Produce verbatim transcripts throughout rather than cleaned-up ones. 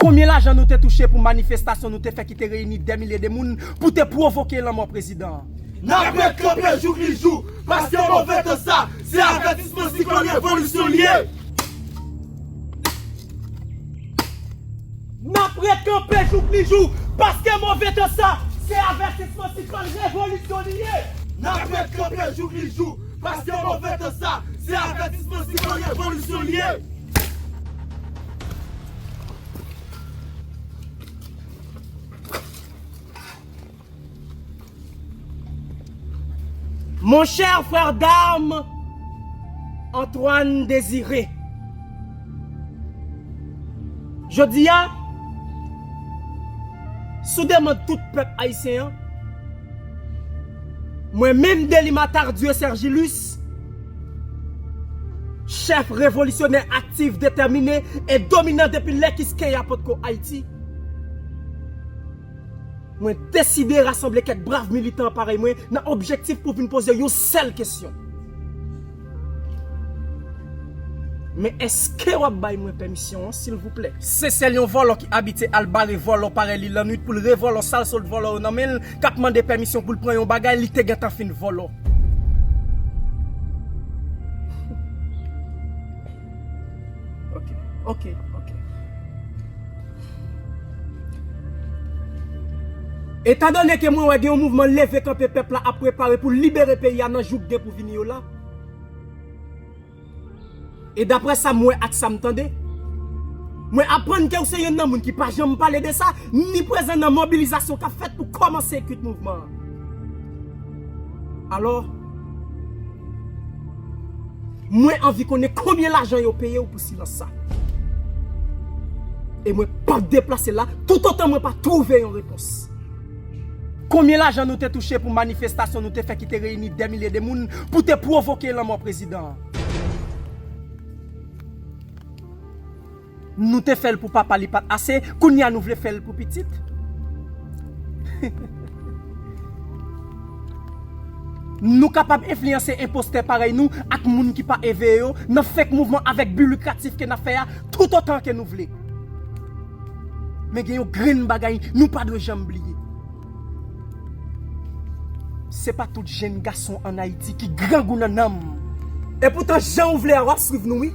Konbyen lajan nou te touche pou manifestasyon nou te fè ki te reyini dè milye de moun pou te pwovoke lanmò prezidan an? N ap ret kanpe jouk li jou, paske move tan sa, se avètisman siklòn revolisyon li ye. N ap ret kanpe jouk li jou, paske move tan sa, se avètisman siklòn revolisyon li ye. N ap ret kanpe jouk li jou, paske move tan sa, se avètisman siklòn revolisyon li ye. Mon cher frère d'armes, Antoine Désiré. Jodi a, sou demann tout pèp ayisyen an, mwen menm Delimatar Dieu Sergilus, chèf revolisyonè aktif, detèmine e dominan depi lè Kiskeya potko Ayiti, mwen deside rasanble kèk brav militan parèy mwen nan objektif pou vin poze yon sèl kesyon. Men èske w ap bay mwen pèmisyon an, silvouplè? Sesèl yon vòlò ki abitye al bare vòlò parèy li lannwit pou l revòlò sa l sot vòlò yo nan men l, k ap mande pèmisyon pou l pran yon bagay li te gentan fin vòlò. Ok, ok, ok. Etandone ke mwen wè gen yon mouvman leve kanpe pèp la ap prepare pou libere peyi a nan jou k gen pou vini yo la, e daprè sa m wè ak sa m tande, mwen aprann ke w se yonn nan moun ki pa janm pale de sa, ni prezan nan mobilizasyon k ap fèt pou kòmanse kwit mouvman an. Alò, mwen anvi konnen konbyen lajan yo peye w pou silans sa. E mwen p ap deplase la toutotan mwen pa twouve yon repons. Konbyen lajan nou te touche pou manifestasyon nou te fè ki te reyini dè milye de moun pou te pwovoke lanmò prezidan an? Nou te fè l pou papa li pa t ase, kounye a nou vle fè l pou pitit? Nou kapab enfliyanse enpostè parèy nou ak moun ki pa eveye yo nan fake mouvman avèk bi likratif ke n ap fè a toutotan ke nou vle. Men gen yon grenn bagay nou pa dwe janm bliye. Se pa tout jenn gason ann Ayiti ki grangou nan nanm. Epoutan, jan ou vle a, w ap swiv nou, wi.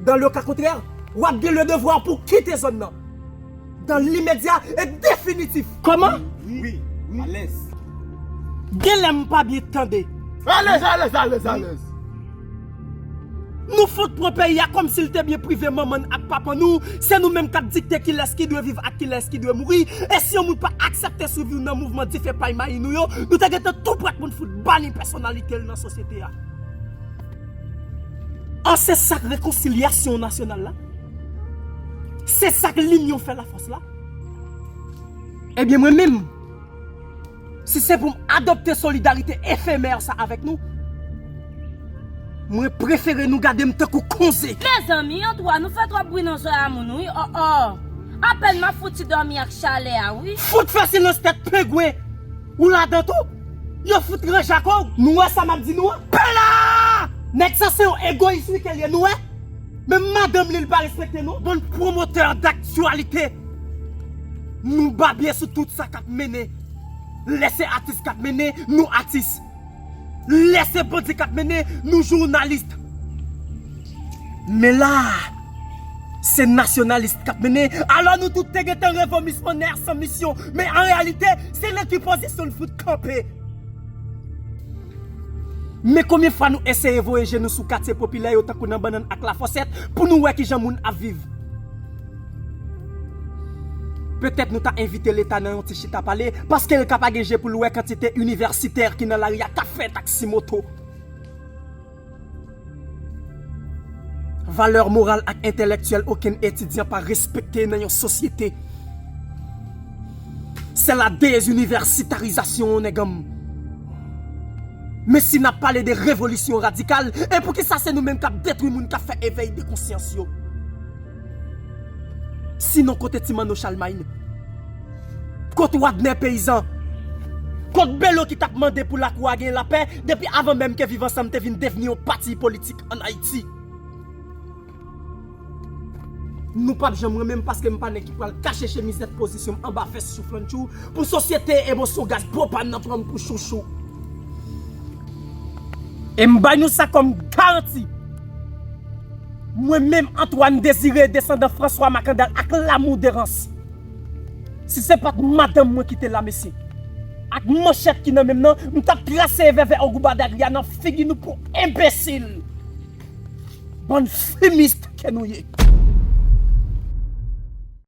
Dans le cas contraire, w ap gen le devwa pou kite zòn nan. Dans l'immédiat et définitif. Kòman? Wi, wi, alèz. Genlè m pa byen tande. Alèz, alèz, alèz, alèz. Nou fout pran peyi a kòmsi l te byen prive manman n ak papa nou. Se nou menm k ap dikte kilès ki dwe viv ak kilès ki dwe mouri. E si yon moun pa aksepte swiv nou nan mouvman dife pay mayi nou yo, nou te gentan tou prèt pou n fout bani pèsonalite l nan sosyete a. An, se sa k rekonsilyasyon nasyonal la? Se sa k linyon fè lafòs la? Ebyen, mwen menm, si se pou m adopte solidarite efemè sa avèk nou, mwen prefere nou gade m tankou konze. Mezanmi, an twa, nou fè twòp bri nan zòrye a moun, wi, o, o. Apèn m ap fouti dòmi ak chalè a, wi. Fout fè silans tèt pengwen. Ou ladan tou? Yo fout ranje akò w. Nou wè sa m ap di nou an? Pè la! Nèg sa se yon egoyis, wi, ke l ye, nou wè? Menm madanm li, li pa respekte, non. Bann pwomotè daktyalite. Nou babye sou tout sa k ap mennen. Lè se atis k ap mennen, nou atis. Lè se bandi k ap mennen, nou jounalis. Men la, se nasyonalis k ap mennen. Alò nou tout te gentan revomisyon nè san misyon. Men an reyalite, se nan ki pozisyon n fout kanpe? Men konbyen fwa nou eseye voye je nou sou katye popilè yo tankou nan Bannann ak Lafòsèt pou nou wè kijan moun ap viv? Petèt nou ta envite Leta nan yon ti chita pale, paske l ka pa gen je pou l wè kantite inivèsitè ki nan lari a k ap fè taksi moto. Valè moral ak entèlektyèl okenn etidyan pa respekte nan yon sosyete. Se la dezinivèsitarizasyon, nèg an m. Men si n ap pale de revolisyon radikal, e poukisa se nou menm k ap detwi moun k ap fè evèy de konsyans yo? Sinon, kote Ti Manno Chalmay? Kot Wadner Peyizan? Kot Belo ki t ap mande pou lakou a gen lapè depi avan menm ke Viv Ansanm te vin devni yon pati politik ann Ayiti? Nou p ap janm renmen m paske m pa nèg ki pral kache chemizèt pozisyon m anba fès Souflantchou pou sosyete emosyon gaz pwopan nan pran m pou chouchou. E m bay nou sa kòm garanti. Mwen menm Antoine Désiré, desandan François Macandal ak Lamour Dérance. Si se pa t madanm mwen ki te la, mesye, ak manchèt ki nan men m nan, m t ap trase evèvè ogou badagri a nan figi nou pou enbesil. Bann fimis ke nou ye.